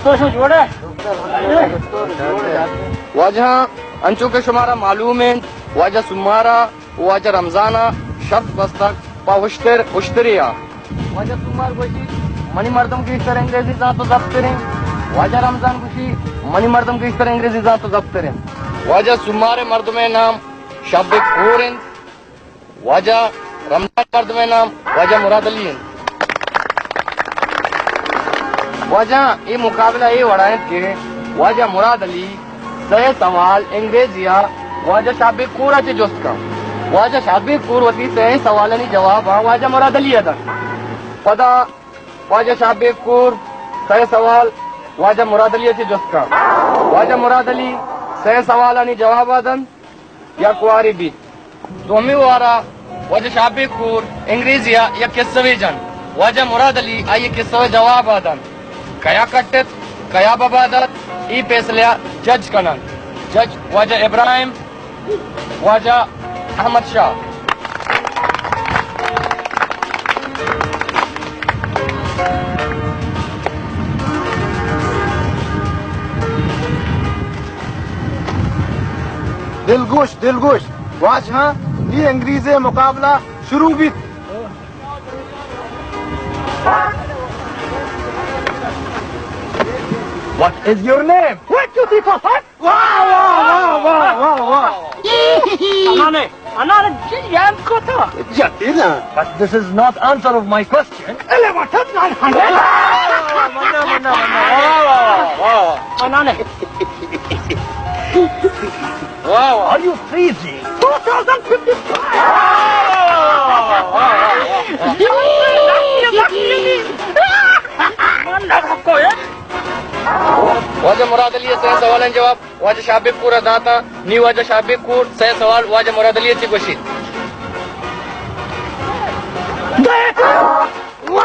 تو شو جوڑ ئے؟ واجہ، انچو کہ شمارا معلوم انت، واجہ سومارا و واجہ رمضانا شرط بستگ پہ اشتر، اشترے ءَ۔ واجہ سومار گوشی، منی مردم گیشتر انگریزی زانت و زبتر انت۔ واجہ رمضان گوشی، منی مردم گیشتر انگریزی زانت و زبتر انت۔ واجہ سومار ءِ مردم ءِ نام شابیک کور انت۔ واجہ رمضان ءِ مردم ءِ نام واجہ مراد علی انت۔ واجہ، اے مقابلہ اے وڑا انت کہ واجہ مراد علی سئے سوال انگریزی ءَ واجہ شابیک کور ءَ چہ جست کن۔ واجہ شابیک کور وتی سئے سوالانی جواب ءَ واجہ مراد علی ءَ دنت۔ پدا واجہ شابیک کور سئے سوال واجہ مراد علی ءَ چہ جست کن۔ واجہ مراد علی سئے سوالانی جواب ءَ دنت۔ یک وارے بیت۔ دومی وارا واجہ شابیک کور انگریزی ءَ یک کسوے جنت۔ واجہ مراد علی آئی کسہ ءِ جواب ءَ دنت۔ کیا کٹ ات، کیا بباد ات، اے پیسلہ ءَ جج کن انت۔ جج واجہ ابراہیم، واجہ احمد شاہ۔ دلگوش، دلگوش۔ واجہاں، نی انگریزی مقابلہ شروع بیت۔ What is your name? What you people want? واہ، واہ، واہ، واہ، واہ، واہ۔ انانے، انانے، جی، یاد کو تو۔ جاتے نا۔ But this is not answer of my question. اے لے، واہ، واہ، واہ، واہ۔ منا، منا، منا۔ واہ، واہ، واہ، واہ۔ انانے۔ واہ، واہ۔ Are you crazy? Two thousand fifty-five. واہ، واہ، واہ، واہ۔ واجہ مراد علی ءِ سئے سوالانی جواب واجہ شابیک کور ءَ داتاں۔ نی واجہ شابیک کور سئے سوال واجہ مراد علی ءَ چہ گوشیت۔ واہ!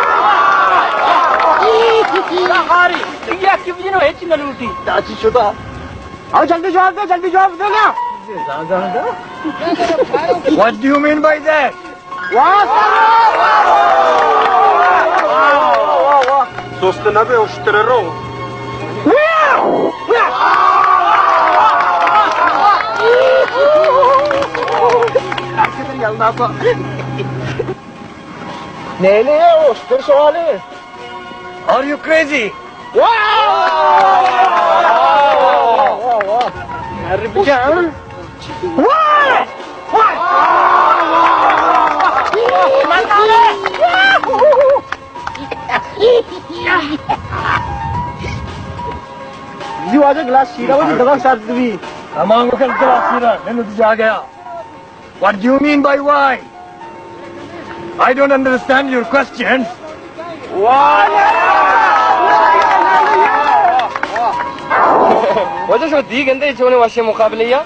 واہ! یا کی بجنو ہچ نہ لوٹی۔ داچی شدا۔ او جلدی جواب دے، جلدی جواب دے نا۔ What do you mean by that? واہ، واہ، واہ، واہ۔ سست نہ بے، اشتر رو۔ نیلے، اشتر سوالے۔ Are you crazy? واہ! واہ، واہ، واہ۔ ارے بجان۔ واہ! واہ! جی واجہ گلاس شیرہ، وہ دبا ساتھ بھی۔ ہمانگو کل گلاس شیرہ، میں نے تو جا گیا۔ What do you mean by why? I don't understand your question. واجہ شما دی گندے چونے وشیں مقابلے یا؟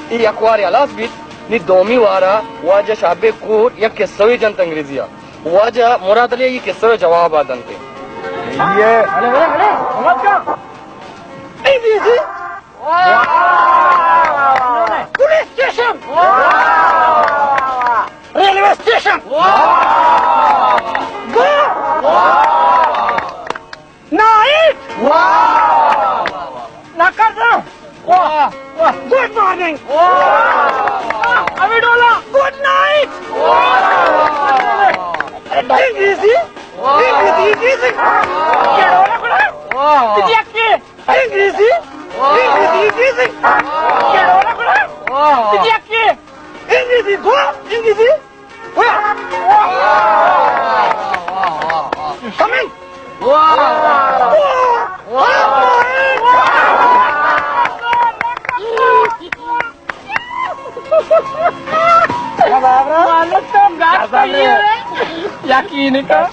ای یک وارے ہلاس بیت، نی دومی وارا واجہ شابیک کور یک قصہ وی جنت انگریزی ءَ۔ واجہ مراد علی ای قصہ ءِ جواب ءَ دنت۔ یہ انگریزی۔ واہ! Police station! واہ! Railway station! واہ! گو! واہ! نائٹ! واہ! ناکردہ! واہ! واہ! Good morning! واہ! امیڈولا! Good night! واہ! انگریزی! واہ! انگریزی! انگریزی! کیا ہو رہا ہے؟ واہ! انگریزی، انگریزی، انگریزی۔ واہ، واہ۔ کیا ہو رہا ہے؟ واہ، واہ۔ انگریزی، انگریزی، واہ، انگریزی۔ واہ۔ واہ، واہ، واہ، واہ۔ کمنگ۔ واہ، واہ۔ واہ۔ یقین کا۔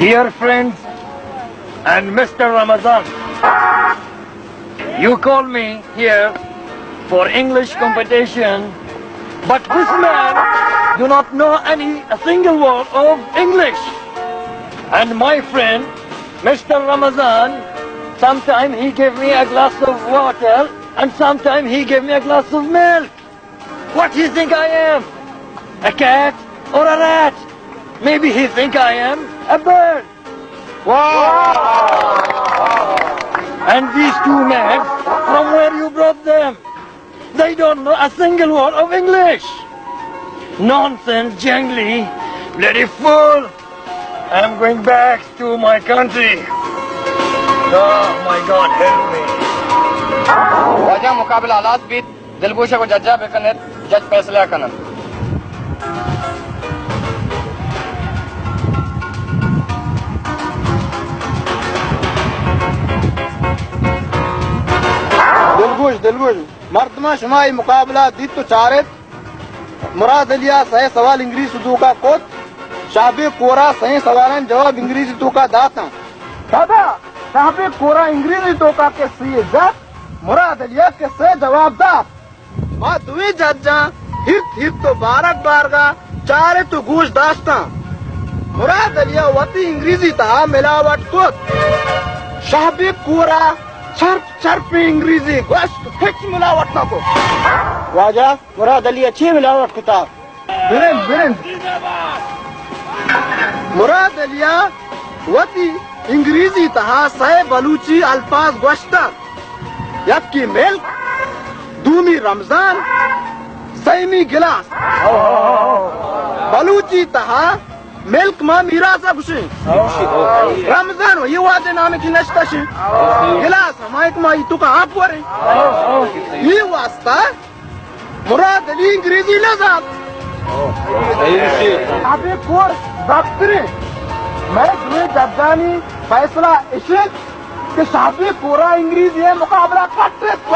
Dear friends and Mister Ramazan, you call me here for English competition, but this man do not know any a single word of English. And my friend, Mister Ramazan, sometime he give me a glass of water and sometime he give me a glass of milk. What do you think I am? A cat? or a rat. Maybe he think I am a bird. Wow! And these two men, from where you brought them? They don't know a single word of English. Nonsense, jangly, bloody fool. I am going back to my country. Oh my God, help me. واجہ، مقابلہ ہلاس بیت، دلگوش ءَ گوں جج ءَ بکن ات، جج فیصلہ کننت۔ دلگوش، دلگوش، مردماں، شما اے مقابلہ دیت و چارت۔ مراد علی ءَ سئے سوال انگریزی توکا کت، شہبیگ کور ءَ سئیں سوالانی جواب انگریزی توکا داتاں۔ پدا شہبیگ کور ءَ انگریزی توکا کسے جت، مراد علی ءَ کسے جواب دات۔ ما دوئیں ججاں ہرت ہرت و بارگ بارگا چارت و گوش داشتاں۔ مراد علی ءَ وتی انگریزی تہا ملاوٹ کت۔ شہبیگ کور ءَ چرپ چرپیں انگریزی گوشت، ہچ ملاوٹ نہ کت۔ واجہ، مراد علی ءَ چے ملاوٹ کتا؟ برنج، برنج۔ مراد علی ءَ وتی انگریزی تہا سئے بلوچی الفاظ گوشتگ۔ یکے ملک، دومی رمضان، سیمی گلاس۔ بلوچی تہا ملک ما میراث ءَ گوشیں۔ رمضان و یہ واجہ نام کی نشتہ شیں۔ گلاس ہمائیں کہ ما ای توکا آپ وریں۔ یہ واسطہ مراد علی انگریزی نہ زانت۔ شہبیگ کور دپتریں۔ مئے دوئیں ججانی فیصلہ اش انت کہ شہبیگ کور ءَ انگریزی ءِ مقابلہ کٹ انت۔